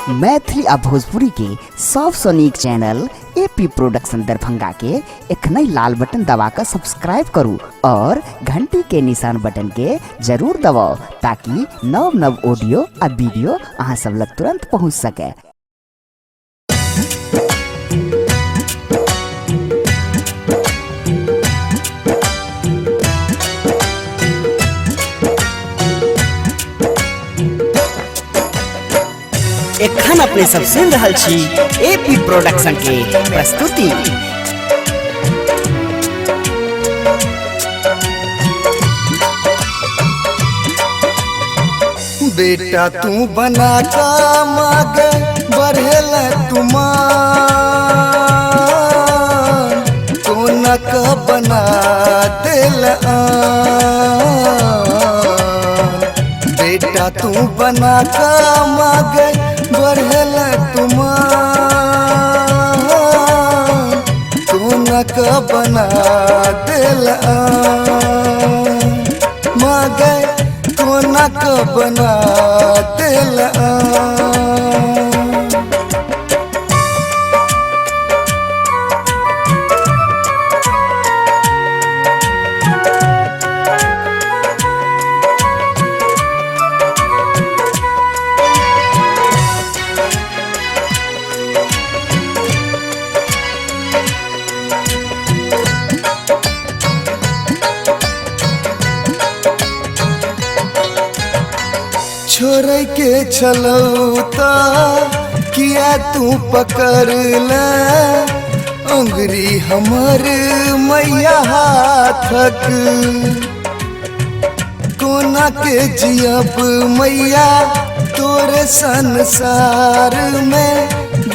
मैथिली आ भोजपुरी के सबसँ नीक चैनल एपी प्रोडक्शन दरभंगा के एखनहि लाल बटन दबा कऽ सब्सक्राइब करू और घंटी के निशान बटन के जरूर दबाउ ताकि नव नव ऑडियो आ वीडियो अहाँ सब लग तुरंत पहुंच सके। एखन अपने सब सुनि रहल छी एपी प्रोडक्शन के प्रस्तुति। बेटा तू बना का माग बढ़ेल तुमान, कोना का बना दिल आन। बेटा तू बना का माग बढ़ेल तुमान, कोना का बना दिल आन। मागे कोना का बना दिल आन। छोड़ के चलौता किया तू पकड़ ले अंगरी हमर मैया हाथक, कोना के जियब मैया तोरे संसार में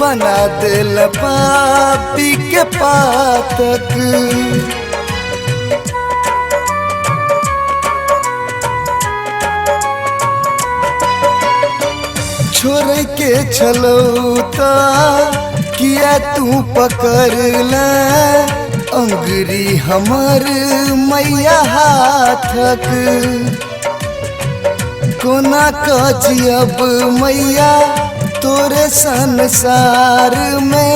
बना दिल पापी के पातक। छोड़ के चलौता किया तू पकड़ ले अंगरी हमर मैया हाथक, कोना का जियब मैया तोरे संसार में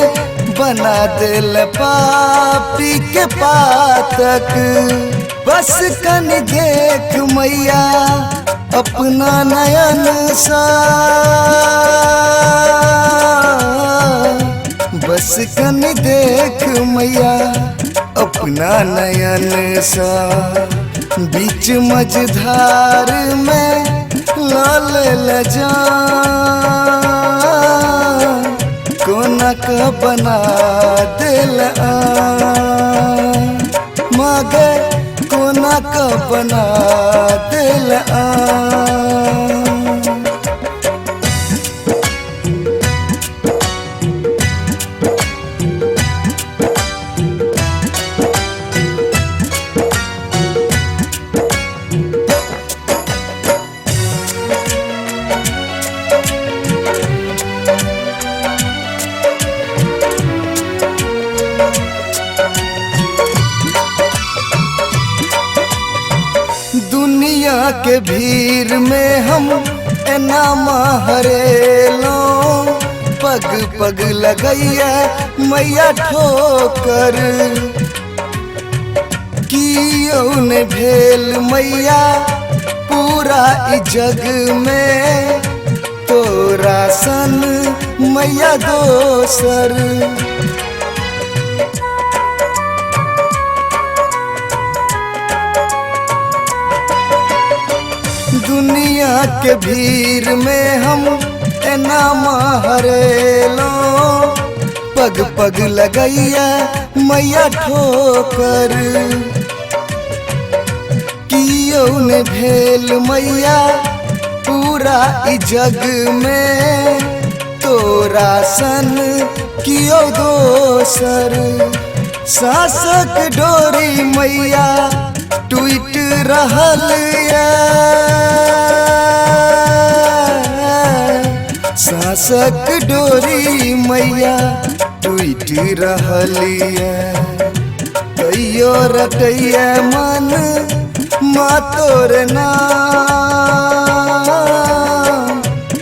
बना दिल पापी के पातक। बस कन देख मैया अपना नयन सा, बस कन देख मैया अपना नयन सा, बीच मझधार में लाल लजा कोना का बना दिल आन। मागे कोना का बना दिल आन। दुनिया के भीड़ में हम एना हरेलो, पग पग लगैया मैया ठोकर, कियो ने भेल मैया पूरा इ जग में तोरा सन मैया दोसर। दुनिया के भीड़ में हम एना हरेलो, पग पग लगैया मैया ठोकर, कियो ने भेल मैया पूरा इ जग में तोरा सन कियो दोसर। सासक डोरी मैया टूट रहल ये, सासक डोरी मैया टूट रहल ये, तैयो रटैया मन मा तोर नाम।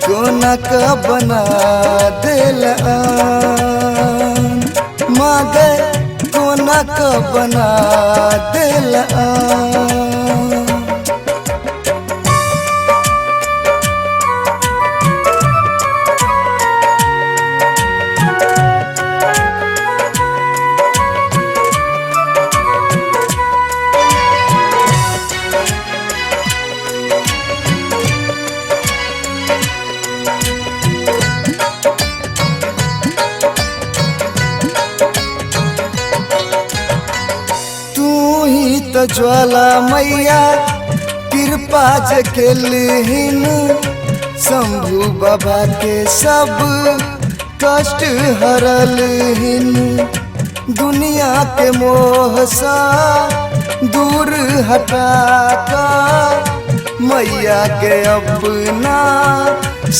कोना कोना का बना दिल मागे कोना का बना दिल। तो ज्वाला मैया कृपा जकेलहीन शंभू बाबा के सब कष्ट हरलहीन। दुनिया के मोह सा दूर हटा का मैया के अपना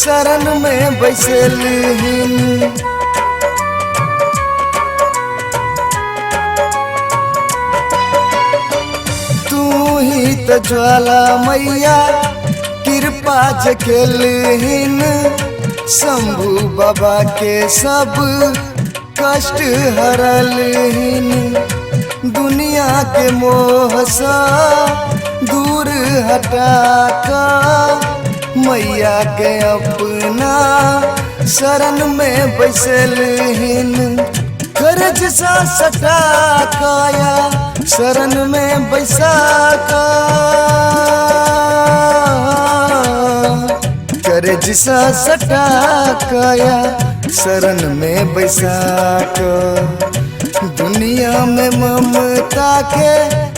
शरण में बैसलहीन। तो ज्वाला मैया कृपा जकेलहीन शंभू बाबा के सब कष्ट हरलहीन। दुनिया के मोह सा दूर हटा का मैया के अपना शरण में बैसलहीन। कर्ज सा सटा काया शरण में बैसा का कर्ज सा सटा काया शरण में बैसा का। दुनिया में ममता के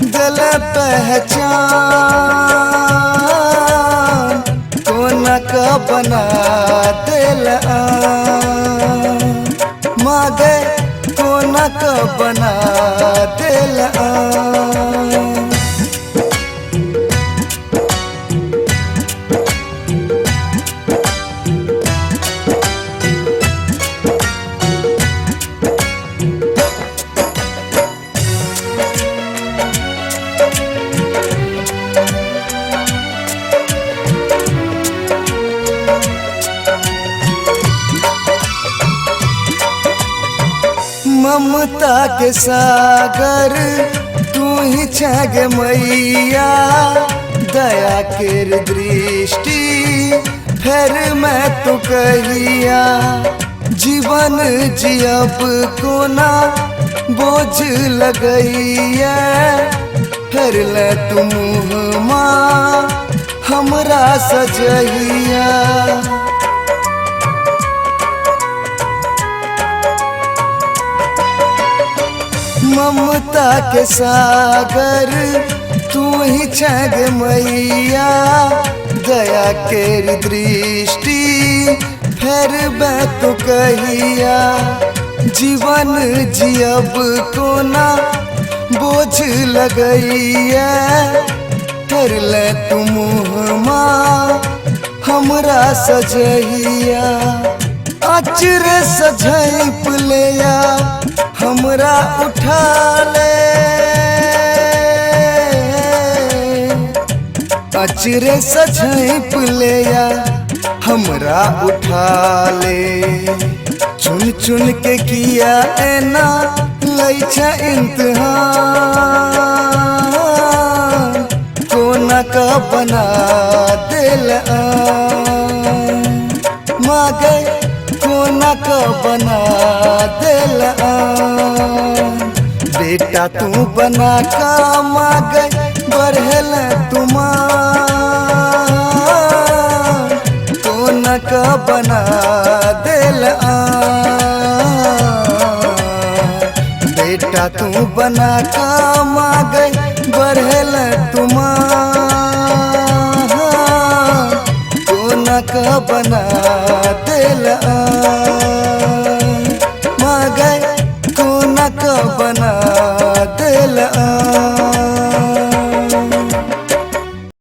दिल पहचान कोना का बना दिल मागे कोना का बना दिल। ममता के सागर तू ही छग मैया दया के दृष्टि फिर मैं तो कहिया। जीवन जियब कोना बोझ लगैया फिर ले तू मुँह माँ हमरा सजैया। ममता के सागर तू ही छग मैया दया के दृष्टि फिर मैं तो कहिया। जीवन जियब कोना बोझ लगैया फिर ले तू मुँह माँ हमरा सजैया। अचर सजैप लेया हमरा उठा ले अचरे सजैप लेया हमरा उठा ले। चुन चुन के किया एना लै छ इम्तिहान कोना का बना दिल मागे कोना का बना दिल। बेटा तू बना का मागे बढ़ल तुमा कोना का बना दिल। बेटा तू बना का मागे बढ़ल तुमा कोना का बना